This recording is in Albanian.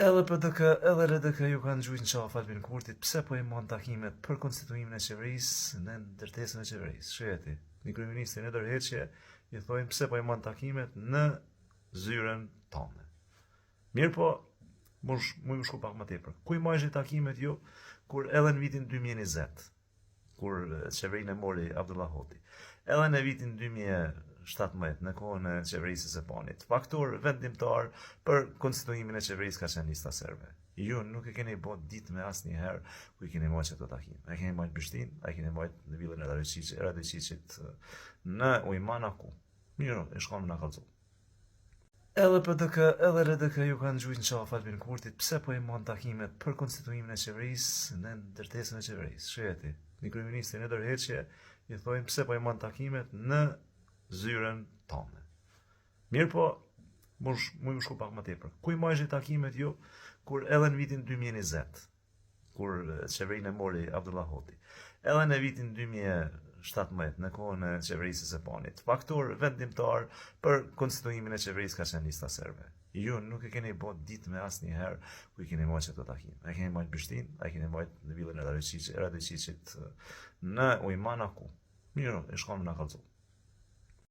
Edhe PDK edhe LDK ju kanë gjujt në qafë Albin Kurtit pse po i man takimet për konstituimin e qeverisë në ndërtesën e qeverisë. Sheti, një kryeministri në dorëheqje i thojnë pse po i man takimet në zyrën tande. Mirë po, muj me shku pak më tepër. Ku i majshin takimet ju kur edhe në vitin 2020 kur qeverinë e mori Abdullah Hoti. Edhe në vitin 2017, në kohën e qeverisë së PAN-it, faktor vendimtar për konstituimin e qeverisë ka qenë lista serbe. Ju nuk e keni bo ditë me asnjëherë ku i keni majtë qëto takim. A i keni majtë në Prishtinë, a i keni majtë në villën e Radojçiqit, në Ujman a ku. Mirë, e shkon me na kallzu. Edhe PDK edhe LDK ju kanë gjujt në qafë Albin Kurtit pse po i man takimet për konstituimin e qeverisë në ndërtesën e qeverisë. Sheti, një kryeministri në dorëheqje i thojnë pse po i man takimet në zyrën tande. Mirë po, muj me shku pak më tepër. Ku i majshin takimet ju kur edhe në vitin 2020 kur qeverinë e mori Abdullah Hoti. Edhe në vitin 2017, në kohën e qeverisë së PAN-it, faktor vendimtar për konstituimin e qeverisë ka qenë lista serbe. Ju nuk e keni bo ditë me asnjëherë ku i keni majtë qëto takim. A i keni majtë në Prishtinë, a i keni majtë në villën e Radojçiqit, në Ujman a ku. Mirë, e shkon me na kallzu.